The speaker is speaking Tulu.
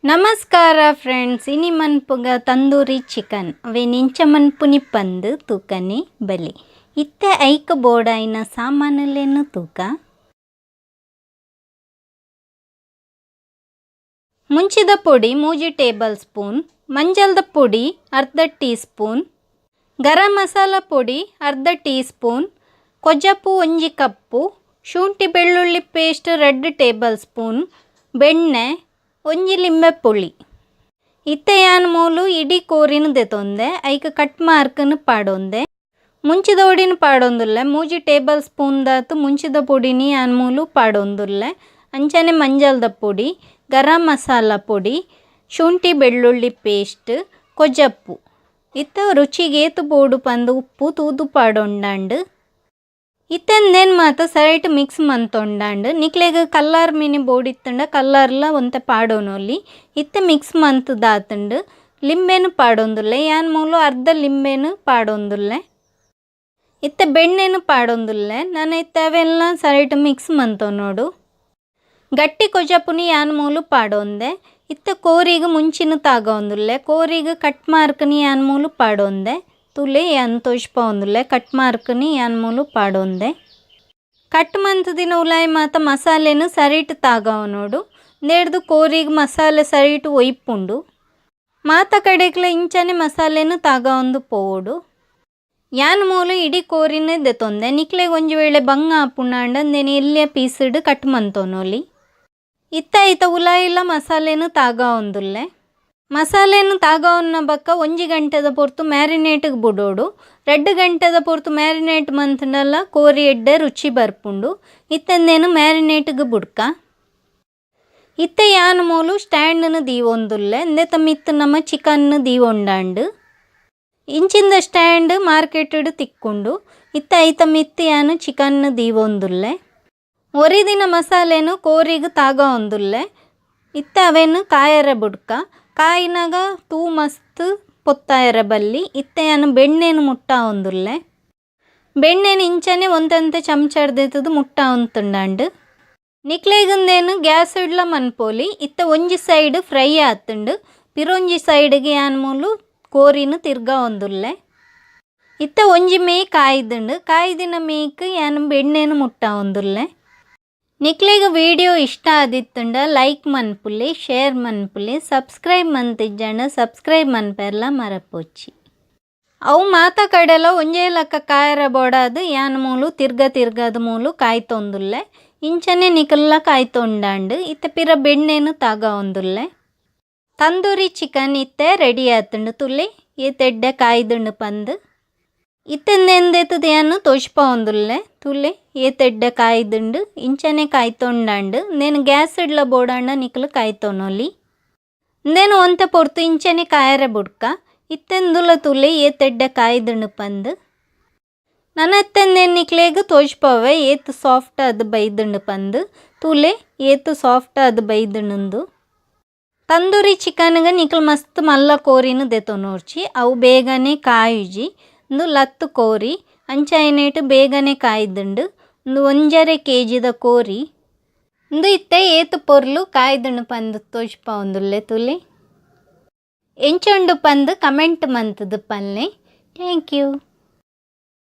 ನಮಸ್ಕಾರ ಫ್ರೆಂಡ್ಸ್, ಇನಿ ಮನ್ಪುಗ ತಂದೂರಿ ಚಿಕನ್. ಅವೇನ್ ಇಂಚ ಮನ್ಪುನಿ ಪಂದ್ ತೂಕನೆ ಬಲೆ. ಇತ್ತೆ ಐಕ್ ಬೋಡಾಯಿನ ಸಾಮಾನುಲೆನ್ ತೂಕ. ಮುಂಚಿದ ಪೊಡಿ 3 ಟೇಬಲ್ ಸ್ಪೂನ್, ಮಂಜಲ್ದ ಪೊಡಿ ಅರ್ಧ ಟೀ ಸ್ಪೂನ್, ಗರಂ ಮಸಾಲ ಪೊಡಿ ಅರ್ಧ ಟೀ ಸ್ಪೂನ್, ಕೊಜಪು 1 ಕಪ್ಪು, ಶುಂಠಿ ಬೆಳ್ಳುಳ್ಳಿ paste 2 table spoon, ಬೆಣ್ಣೆ, 1 ಲಿಂಬೆ ಪುಳಿ. ಇತ್ತೆ ಯಾನ್ ಮೂಲು ಇಡೀ ಕೋರಿನ ದೆತೊಂದೆ, ಐಕ್ ಕಟ್ ಮಾರ್ಕ್ನ್ ಪಾಡೊಂದೆ. ಮುಂಚಿದ ಪೊಡಿನ ಪಾಡೊಂದುಲ್ಲೆ. 3 ಟೇಬಲ್ ಸ್ಪೂನ್ ದಾತ್ ಮುಂಚಿದ ಪೊಡಿನಿ ಯಾನ್ ಮೂಲು ಪಾಡೊಂದುಲ್ಲೆ. ಅಂಚನೆ ಮಂಜಲ್ದ ಪೊಡಿ, ಗರಂ ಮಸಾಲ ಪೊಡಿ, ಶುಂಠಿ ಬೆಳ್ಳುಳ್ಳಿ ಪೇಸ್ಟ್, ಕೊಜಪು. ಇತ್ತೆ ರುಚಿಗೆ ಏತ್ ಬೋಡು ಪಂದ್ ಉಪ್ಪು ತೂದು ಪಾಡೊಂಡಾಂಡ್. ಇತ್ತೆ ಉಂದೆನ್ ಮಾತ ಸರಿಟ್ ಮಿಕ್ಸ್ ಮಂತೊಂಡಾಂಡ್. ನಿಕ್ಲೆಗ್ ಕಲ್ಲಾರ್ ಮಿನಿ ಬೋಡಿತ್ತುಂಡ ಕಲ್ಲಾರ್ಲ ಒಂತೆ ಪಾಡೊನೊಲಿ. ಇತ್ತೆ ಮಿಕ್ಸ್ ಮಂತ್ ದಾತುಂಡು. ಲಿಂಬೆನ್ ಪಾಡೊಂದುಲ್ಲೆ. ಯಾನ್ ಮೂಲು ಅರ್ಧ ಲಿಂಬೆನ್ ಪಾಡೊಂದುಲ್ಲೆ. ಇತ್ತೆ ಬೆಣ್ಣೆನ್ ಪಾಡೊಂದುಲ್ಲೆ. ನನ ಇತ್ತೆ ಅವೆಲ್ಲ ಸರಿಟ್ ಮಿಕ್ಸ್ ಮಂತೊನೊಡು. ಗಟ್ಟಿ ಕೊಜಪುನಿ ಯಾನ್ ಮೂಲು ಪಾಡೊಂದೆ. ಇತ್ತೆ ಕೋರಿಗ್ ಮುಂಚಿನ ತಾಗೊಂದುಲ್ಲೆ. ಕೋರಿಗ್ ಕಟ್ ಮಾರ್ಕ್ನಿ ಯಾನ್ ಮೂಲು ಪಾಡೊಂದೆ. ತೂಲೆ, ಯಾನ್ ತೋಜ್ಪಾವೊಂದುಲ್ಲೆ. ಕಟ್ ಮಾರ್ಕ್ನಿ ಯಾನ್ ಮೂಲು ಪಾಡೊಂದೆ. ಕಟ್ ಮಂತ್ ದಿನ ಉಲಾಯಿ ಮಾತ ಮಸಾಲೆನ್ ಸರಿಟ್ ತಾಗವನೋಡು. ಉಂದೆಡ್ದ್ ಕೋರಿಗ್ ಮಸಾಲೆ ಸರಿಟ್ ಒಯ್ಪುಂಡು. ಮಾತ ಕಡೆಕ್ಲ ಇಂಚನೆ ಮಸಾಲೆನ್ ತಾಗವೊಂದು ಪೋವೊಡು. ಯಾನ್ ಮೂಲು ಇಡೀ ಕೋರಿನ್ ದೆತೊಂದೆ. ನಿಕ್ಲೆಗ್ ಒಂಜಿ ವೇಳೆ ಬಂಗ ಆಪುಂಡಾಂಡ ಉಂದೆನ್ ಎಲ್ಯ ಪೀಸ್ಡ್ ಕಟ್ ಮಂತೊನೊಲಿ. ಇತ್ತೆ ಐತ ಉಲಾಯಿಲ ಮಸಾಲೆನ್ ತಾಗವೊಂದುಲ್ಲೆ. ಮಸಾಲೆನ್ ತಾಗವೊನ್ನ ಬೊಕ್ಕ 1 ಗಂಟೆದ ಪೊರ್ತು ಮ್ಯಾರಿನೇಟ್ಗ್ ಬುಡೊಡು. 2 ಗಂಟೆದ ಪೊರ್ತು ಮ್ಯಾರಿನೇಟ್ ಮಂತ್ಂಡಲ ಕೋರಿ ಎಡ್ಡೆ ರುಚಿ ಬರ್ಪುಂಡು. ಇತ್ತೆ ಉಂದೆನ್ ಮ್ಯಾರಿನೇಟ್ಗ್ ಬುಡ್ಕ. ಇತ್ತೆ ಯಾನ್ ಮೂಲು ಸ್ಟ್ಯಾಂಡ್ನ್ ದೀವೊಂದುಲ್ಲೆ. ಉಂದೆತ ಮಿತ್ತ್ ನಮ ಚಿಕನ್ ದೀವೊಂಡಾಂಡ್. ಇಂಚಿಂದ ಸ್ಟ್ಯಾಂಡ್ ಮಾರ್ಕೆಟ್ಡ್ ತಿಕ್ಕುಂಡು. ಇತ್ತೆ ಐತ ಮಿತ್ತ್ ಯಾನ್ ಚಿಕನ್ ದೀವೊಂದುಲ್ಲೆ. ಒರಿದಿನ ಮಸಾಲೆನ್ ಕೋರಿಗ್ ತಾಗವೊಂದುಲ್ಲೆ. ಇತ್ತೆ ಅವೆನ್ ಕಾಯೆರೆ ಬುಡ್ಕ. ಕಾಯಿನಾಗ ತೂ ಮಸ್ತ್ ಪೊತ್ತಾಯೆರೆ ಬಲ್ಲಿ. ಇತ್ತೆ ಯಾನ್ ಬೆಣ್ಣೆನ್ ಮುಟ್ಟಾವೊಂದುಲ್ಲೆ. ಬೆಣ್ಣೆನ್ ಇಂಚನೆ ಒಂತೆ ಚಮಚಡ್ ದೆತ್ತುದು ಮುಟ್ಟಾವೊಂತುಂಡಾಂಡ್. ನಿಕ್ಲೆಗ್ ಉಂದೆನ್ ಗ್ಯಾಸ್ ಡ್ಲ ಮನ್ಪೊಲಿ. ಇತ್ತೆ ಒಂಜಿ ಸೈಡ್ ಫ್ರೈ ಆತುಂಡು. ಪಿರೊಂಜಿ ಸೈಡ್ಗ್ ಯಾನ್ ಮೂಲು ಕೋರಿನ್ ತಿರ್ಗಾವೊಂದುಲ್ಲೆ. ಇತ್ತೆ ಒಂಜಿ ಮೇಯ್ ಕಾಯ್ದುಂಡು. ಕಾಯ್ದಿನ ಮೇಯ್ಕ್ ಯಾನ್ ಬೆಣ್ಣೆನ್ ಮುಟ್ಟಾವೊಂದುಲ್ಲೆ. ನಿಕ್ಲೆಗ್ ವಿಡಿಯೋ ಇಷ್ಟ ಆದಿತ್ತುಂಡ ಲೈಕ್ ಮನ್ಪುಲೆ, ಶೇರ್ ಮನ್ಪುಲೆ, ಸಬ್ಸ್ಕ್ರೈಬ್ ಮಂತಿಜ್ಜಂಡ ಸಬ್ಸ್ಕ್ರೈಬ್ ಮನ್ಪೆರ್ಲ ಮರಪೊಚ್ಚಿ. ಅವು ಮಾತ ಕಡೆಲ ಒಂಜೇ ಲಕ್ಕ ಕಾಯೆರೆ ಬೋಡಾದ್ ಯಾನ್ ಮೂಲು ತಿರ್ಗ ತಿರ್ಗದ ಮೂಲು ಕಾಯ್ತೊಂದುಲ್ಲೆ. ಇಂಚನೆ ನಿಕಲ್ಲ ಕಾಯ್ತೊಂಡಾಂಡ್. ಇತ್ತೆ ಪಿರ ಬೆಣ್ಣೆನ್ ತಾಗವೊಂದುಲ್ಲೆ. ತಂದೂರಿ ಚಿಕನ್ ಇತ್ತೆ ರೆಡಿ ಆತುಂಡು. ತೂಲೆ, ಏತ್ ಎಡ್ಡೆ ಕಾಯ್ದುಂಡು ಪಂದ್. ಇತ್ತೆ ಉಂದೆನ್ ದೆತ್ತುದು ಯಾನ್ ತೋಜ್ಪಾವೊಂದುಲ್ಲೆ. ತೂಲೆ, ಏತ್ ಎಡ್ಡೆ ಕಾಯ್ದುಂಡು. ಇಂಚನೆ ಕಾಯ್ತೊಂಡಾಂಡ್. ಉಂದೆನ್ ಗ್ಯಾಸ್ ಡ್ಲ ಬೋಡಾಂಡ ನಿಕುಲು ಕಾಯ್ತೊನೊಲಿ. ಉಂದೆನ್ ಒಂತೆ ಪೊರ್ತು ಇಂಚನೆ ಕಾಯೆರೆ ಬುಡ್ಕ. ಇತ್ತೆ ಉಂದುಲ ತೂಲೆ, ಏತ್ ಎಡ್ಡೆ ಕಾಯ್ದುಂಡು ಪಂದ್. ನನ ಇತ್ತೆ ಉಂದೆನ್ ನಿಕ್ಲೆಗ್ ತೋಜ್ಪಾವೆ, ಏತ್ ಸಾಫ್ಟ್ ಆದ್ ಬೈದುಂಡು ಪಂದ್. ತೂಲೆ, ಏತ್ ಸಾಫ್ಟ್ ಆದ್ ಬೈದುಂಡು. ತಂದೂರಿ ಚಿಕನ್ಗ್ ನಿಕುಲು ಮಸ್ತ್ ಮಲ್ಲ ಕೋರಿನ್ ದೆತೊನೊರ್ಚಿ. ಅವು ಬೇಗನೆ ಕಾಯುಜಿ. ಉಂದು ಲತ್ತ್ ಕೋರಿ. ಅಂಚ ಆಯಿನೇಟ್ ಬೇಗನೆ ಕಾಯ್ದುಂಡು. ಉಂದು 1.5 ಕೆಜಿದ ಕೋರಿ. ಉಂದು ಇತ್ತೆ ಏತ್ ಪೊರ್ಲು ಕಾಯ್ದುಂಡು ಪಂದ್ ತೋಜ್ಪಾವೊಂದುಲ್ಲೆ. ತೂಲೆ, ಎಂಚ ಉಂಡು ಪಂದ್ ಕಮೆಂಟ್ ಮಂತುದು ಪನ್ಲೆ. Thank you.